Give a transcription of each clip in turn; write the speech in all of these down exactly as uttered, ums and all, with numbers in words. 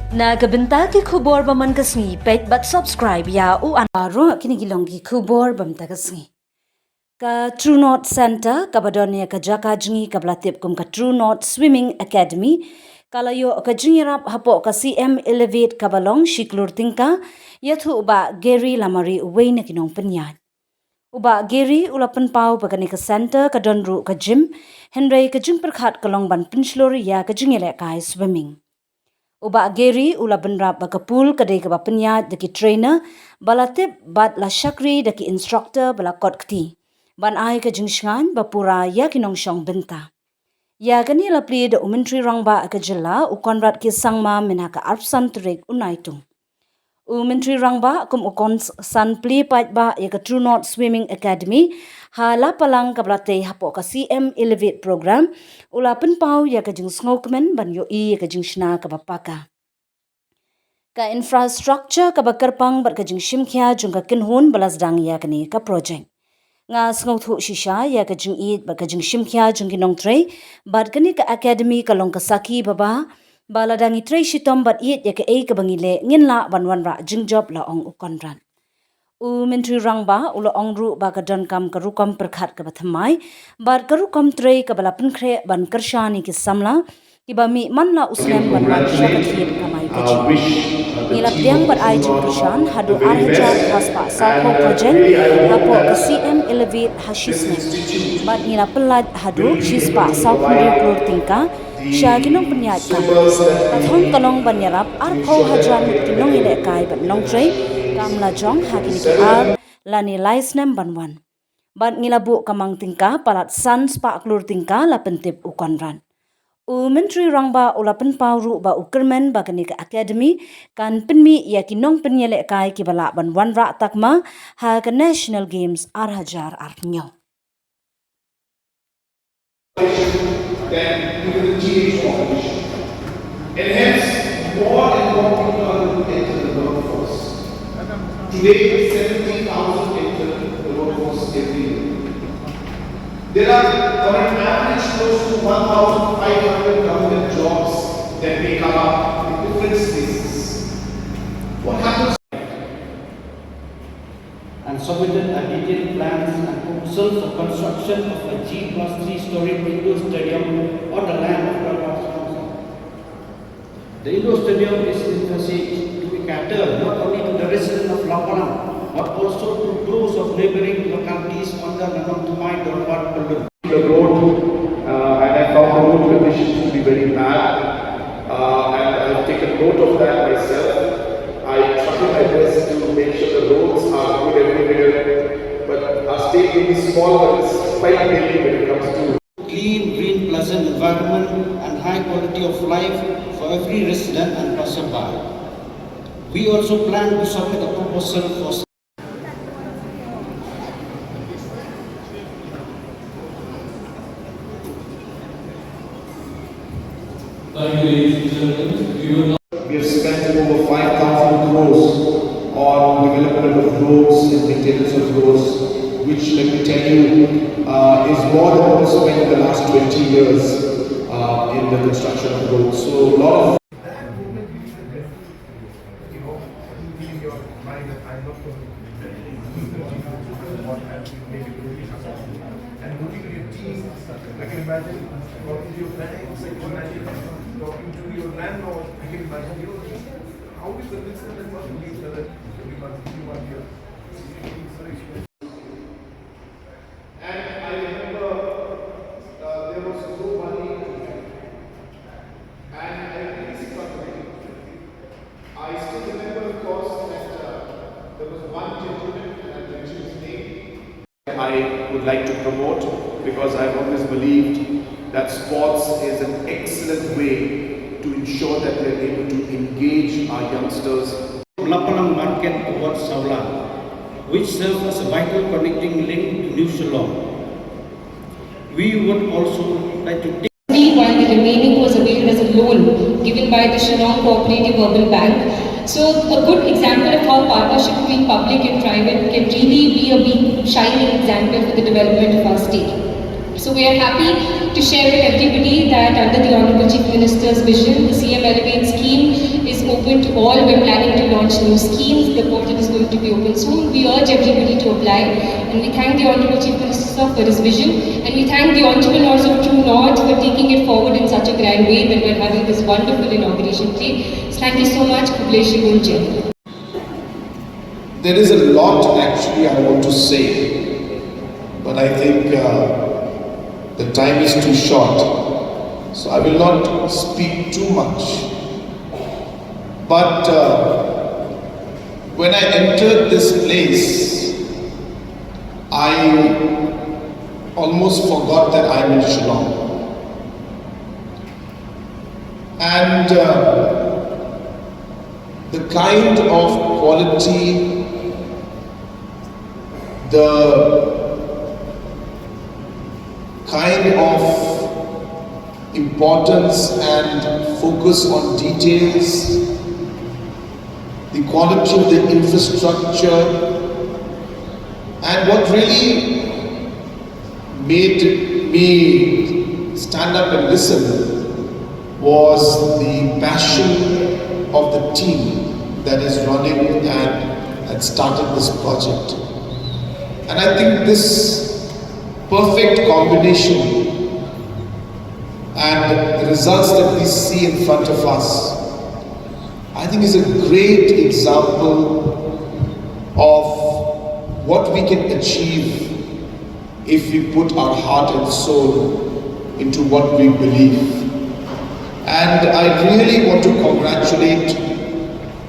Na ka bynta ki khubor ba man ka sngi, peit bad subscribe ïa u an. Baroh kine ki long ki khubor ba man ka sngi. Ka True North Centre, kaba don ïa ka jaka jngi kaba la tip kum ka True North Swimming Academy, ka la ïoh ka jingïarap hapoh ka C M Elevate kaba long shi klur tyngka, ïathuh u Bah Gary Lamare, uwei na ki nongpynïaid. U Bah Gary u la pynpaw ba kane ka centre ka don ruh ka gym, hynrei ka jingpyrkhat ka long ban pynshlur ïa ka jingïalehkai swimming. U Bah Gary u la bynrap ba ka pool ka dei kaba pynïaid da ki trainer ba la tip bad la shakri da ki instructor ba la kot kti, ban ai ka jingshngaiñ ba pura ïa ki nongshong bynta. Ïa kane la plie da u Myntri Rangbah ka jylla, u Conrad K Sangma, mynha ka arphew san tarik u Naitung. U Myntri Rangbah kum u kongsan plie paidbah ïa ka True North Swimming Academy ha Lapalang kaba la tei hapoh ka C M Elevate Program, u la pynpaw ïa ka jingsngewkmen ban ïohi ïa ka jingshna kaba paka. Ka infrastructure kaba kyrpang bad ka jingshim khia jong ka kynhun ba la sdang ïa kane ka project. Nga sngewthuh shisha ïa ka jingïeit bad ka jingshim khia jong ki nongtrei, bad kane ka academy ka long ka sakhi ba, ba lada ngi trei shitom bad ïeit ïa kaei kaba ngi leh, ngin lah ban wanrah jingjop, la ong u Conrad. U Myntri Rangbah u la ong ruh ba ka donkam ka rukom pyrkhat kaba thymmai bad ka rukom trei kaba la pynkhreh ban kyrshan ïa ki samla kiba mih man la u snem ban wan sha ka thied kamai kajih. Ngi la pdiang bad ai jingkyrshan haduh ar hajar phra spah sawphew project hapoh ka C M Elevate ha shi snem, bad ngi la pyllait haduh shi spah sawphew hynriew klur tyngka sha ki nongpynïaid kam. Ka thong ka long ban ïarap arphew hajar ngut ki nongïalehkai bad nongtrei kam lajong ha kine ki ar lane lai snem ban wan. Bad ngi la buh kamang tyngka palat san spah klur tyngka, la pyntip u Conrad. U Myntri Rangbah u la pynpaw ruh ba u kyrmen ba kane ka academy kan pynmih ïa ki nongpynïalehkai kiba lah ban wanrah takma ha ka National Games ar hajar arphew hynñiew. Than even the teenage population. And hence, more and more people are going to enter the workforce. Today, seventy thousand enter the workforce every year. There are, on an average, close to one thousand five hundred government jobs that may come up in different spaces. What happens? And submitted a detailed plans and proposal for construction of a G plus three-story indoor stadium on the land of Dorbar Council. The indoor stadium is envisaged to be catered not only to the residents of Lapalang, but also to those of neighboring localities under Nanong Thymmai, Dorbar, Pyllun. The road, uh, and I found the road conditions to be very bad, uh, and I've taken note of that myself. I try my best to make sure the roads are good everywhere, but our state may be small, but it's quite big when it comes to clean, green, pleasant environment and high quality of life for every resident and passerby. We also plan to submit a proposal for Thank you, ladies and gentlemen. We will now We have spent over five thousand crores on development of roads and maintenance of roads, which, let me tell you, uh, is more than what was spent in the last twenty years, uh, in the construction of roads. So a lot of And looking at your team, I can imagine talking to your parents, I can imagine talking to your landlord, I can imagine your team. How do you convince them that must be another twenty months, twenty-one years? And I remember, uh, there was no money in the bank. And I really struggled. I still remember, of course, that, uh, there was one gentleman, and I'll mention his name. I would like to promote, because I've always believed that sports is an excellent way to ensure that we are able to engage our youngsters. Lapalang market towards Sawlang, which serves as a vital connecting link to New Shillong. We would also like to take While the remaining was availed as a loan given by the Shillong Cooperative Urban Bank. So a good example of how partnership between public and private can really be a big shining example for the development of our state. So we are happy to share with everybody that under the Honorable Chief Minister's vision, the C M Elevate scheme is Open to all. We're planning to launch new schemes. The portal is going to be open soon. We urge everybody to apply. And we thank the Honorable Chief Minister, sir, for his vision. And we thank the entrepreneurs of True North for taking it forward in such a grand way that we're having this wonderful inauguration today. So thank you so much. Khublei shibun, Jai. There is a lot actually I want to say, but I think uh, the time is too short, so I will not speak too much. But uh, when I entered this place, I almost forgot that I'm in Shillong. And uh, the kind of quality, the kind of importance and focus on details, the quality of the infrastructure, and what really made me stand up and listen was the passion of the team that is running and had started this project. And I think this perfect combination and the results that we see in front of us, I think, is a great example of what we can achieve if we put our heart and soul into what we believe. And I really want to congratulate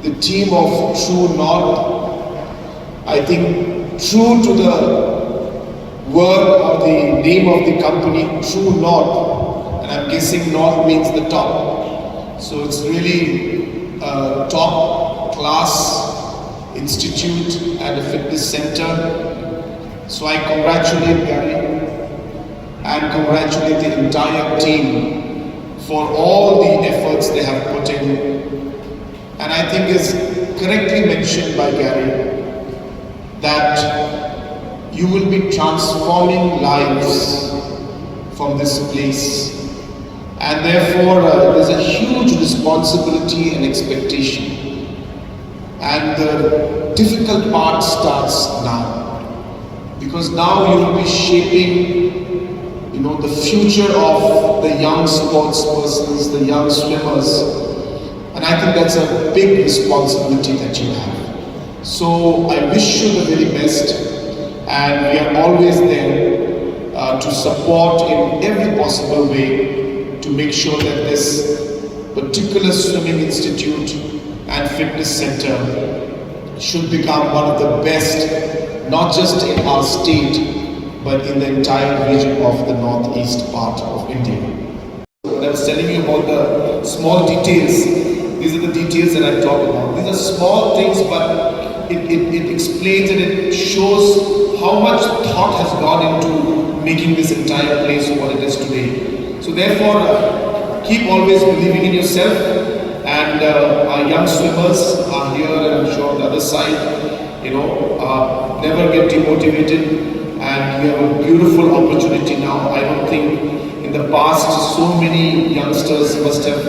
the team of True North. I think true to the word or the name of the company, True North, and I'm guessing North means the top. So it's really a top class institute and a fitness center. So I congratulate Gary and congratulate the entire team for all the efforts they have put in. And I think, as correctly mentioned by Gary, that you will be transforming lives from this place. And therefore, uh, there's a huge responsibility and expectation. And the difficult part starts now. Because now you will be shaping, you know, the future of the young sports persons, the young swimmers. And I think that's a big responsibility that you have. So I wish you the very best, and we are always there uh, to support in every possible way to make sure that this particular swimming institute and fitness center should become one of the best, not just in our state, but in the entire region of the northeast part of India. When I was telling you about the small details, these are the details that I talk about. These are small things, but it, it, it explains and it shows how much thought has gone into making this entire place what it is today. So therefore, uh, keep always believing in yourself, and uh, our young swimmers are here, and I'm sure on the other side, you know, uh, never get demotivated, and you have a beautiful opportunity now. I don't think in the past so many youngsters must have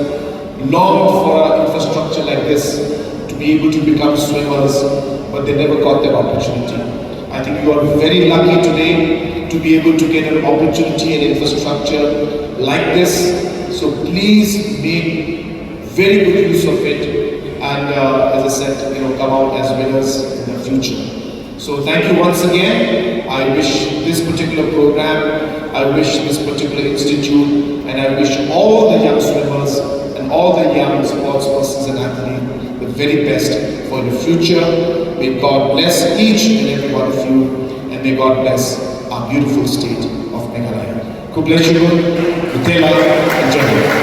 longed for an infrastructure like this to be able to become swimmers, but they never got that opportunity. I think you are very lucky today to be able to get an opportunity and infrastructure like this. So please make very good use of it, and uh, as I said, you know, come out as winners in the future. So thank you once again. I wish this particular program, I wish this particular institute, and I wish all the young swimmers and all the young sports persons and athletes the very best for the future. May God bless each and every one of you, and may God bless our beautiful state of Meghalaya. Khublei shibun, Bhutela, and Jai Hind.